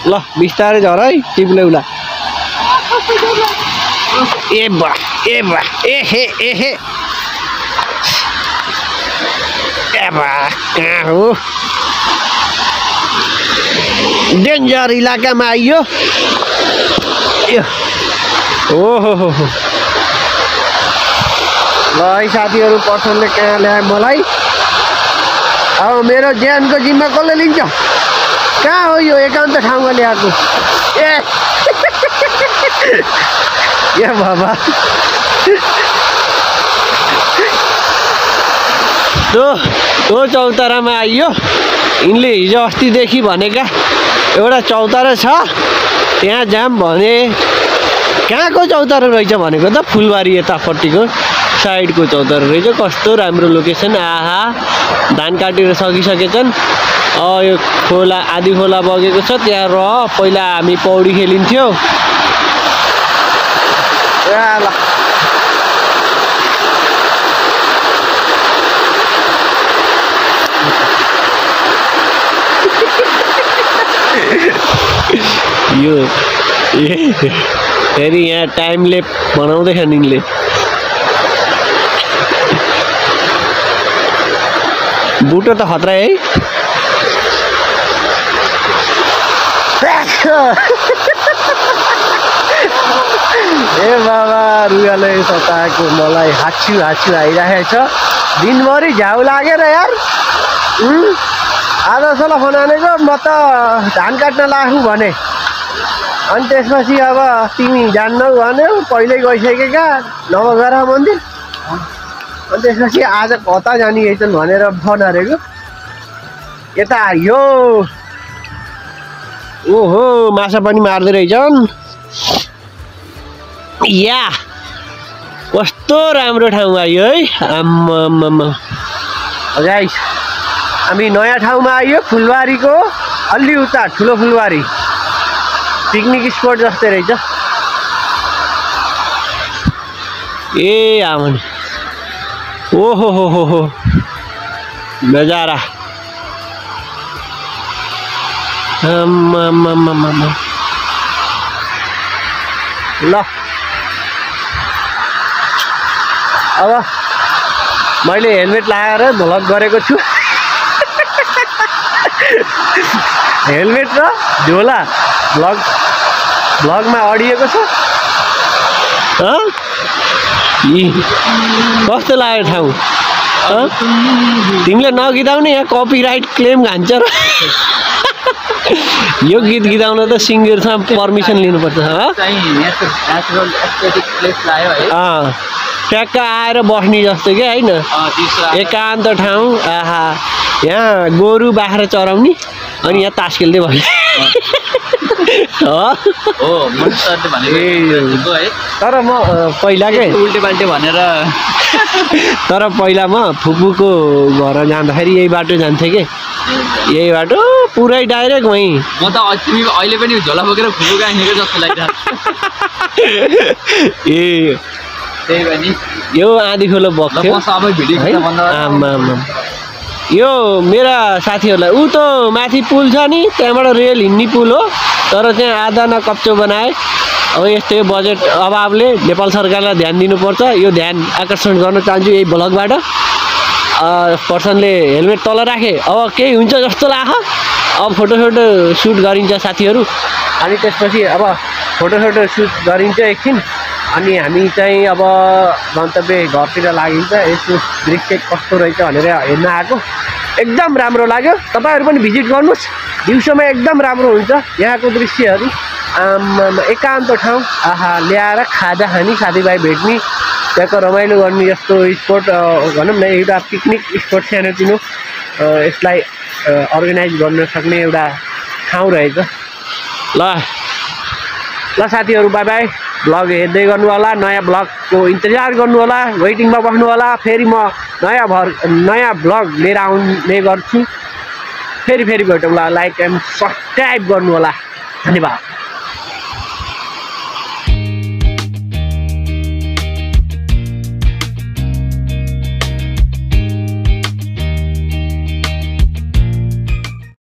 ल बिस्तारै झर है टिप्लेउला ए बा ए हे ए बा कहाँ हो डेन्जर इलाकामा आइयो ओहो हो ल है साथीहरू पर्सनले कहाँ ल्याए मलाई अब मेरो ज्यानको जिम्मा कसले लिन्छ कहाँ हो यो एकान्त ठाउँमा ल्याएको ए बाबा त्यो चौतारामा आइयो यिनले हिजो अस्तिदेखि भनेका एउटा चौतारा छ त्यहाँ जाम भने कहाँको चौतारा रहेछ भनेको त फुलबारी यतापट्टिको साइडको चौतारा रहेछ कस्तो राम्रो लोकेसन आहा धान काटेर सकिसकेछन् यो खोला आदि खोला बगेको छ त्यहाँ पहिला हामी पौडी खेलिन्थ्यो ल यो फेरि यहाँ टाइमले बनाउँदैछ यिनले बुटो त खतरा है ए बाबा रुगाले सताएको मलाई हाछु आइरहेको छ दिनभरि झ्याउ लागेर यार आज सोला फोन आनेको म त धान काट्न लाग्छु भने अनि त्यसपछि अब तिमी जान्नौ भन्यो पहिल्यै गइसकेका नवग्रह मन्दिर अनि त्यसपछि आज कता जाने रहेछन् भनेर फोन हारेको यता यो ओहो माछा पनि मार्दै रहेछन् या कस्तो राम्रो ठाउँ आयो है आम्मामा गाइस हामी नयाँ ठाउँमा आयो फुलबारीको अलि उता ठुलो फुलबारी पिकनिक स्पट जस्तै रहेछ ए आमानी ओहो हो नजारा ल अब मैले हेलमेट लगाएर भ्लग गरेको छु हेलमेट र झोला भ्लगमा अडिएको छ कस्तो लाग्यो ठाउँ तिमीले नगीताउने यहाँ कपिराइट क्लेम खान्छ र यो गीत गीताउन त सिङ्गरसँग पर्मिसन लिनुपर्छ ट्याक्क आएर बस्ने जस्तो क्या होइन एकान्त ठाउँ आहा यहाँ गोरु बाख्रा चराउने अनि यहाँ तास खेल्दै भयो तर म पहिलाकै उल्टे पाल्टे भनेर तर पहिला म फुपूको घर जाँदाखेरि यही बाटो जान्थेँ कि यही बाटो पुरै डाइरेक्ट वहीँ म त तिमी अहिले पनि झोला बोकेर फुपू कहाँ हिँडेको जस्तो लाग्छ ए त्यही भयो नि यो आँधी खोलो बग्थ्यो आमा यो मेरा साथीहरूलाई ऊ त माथि पुल छ नि त्यहाँबाट रेल हिँड्ने पुल हो तर त्यहाँ आधा न कच्चो बनाए अब यस्तै बजेट अभावले नेपाल सरकारलाई ध्यान दिनुपर्छ यो ध्यान आकर्षण गर्न चाहन्छु यही भ्लगबाट पर्सनले हेलमेट तल राखे अब केही हुन्छ जस्तो लाग्छ अब फोटो सुट गरिन्छ साथीहरू अनि त्यसपछि अब फोटो सुट गरिन्छ एकछिन अनि हामी चाहिँ अब गन्तव्य घरतिर लागिन्छ यसको दृश्य कस्तो रहेछ भनेर हेर्न आएको एकदम राम्रो लाग्यो तपाईहरु पनि भिजिट गर्नुस् दिउँसोमा एकदम राम्रो हुन्छ यहाँको दृश्यहरू एकान्त ठाउँ आहा ल्याएर खाजा खानी साथीभाइ भेट्ने त्यहाँको रमाइलो गर्ने जस्तो स्पोर्ट भनौँ न एउटा पिकनिक स्पोट सानोतिनो यसलाई अर्गनाइज गर्न सक्ने एउटा ठाउँ रहेछ ल साथीहरू बाइ बाइ ब्लग हेर्दै गर्नु होला नयाँ ब्लगको इन्तजार गर्नु होला वेटिङमा बस्नु होला फेरि म नयाँ ब्लग लिएर आउने गर्छु फेरि भेटौँला लाइक एन्ड सब्स्क्राइब गर्नु होला धन्यवाद।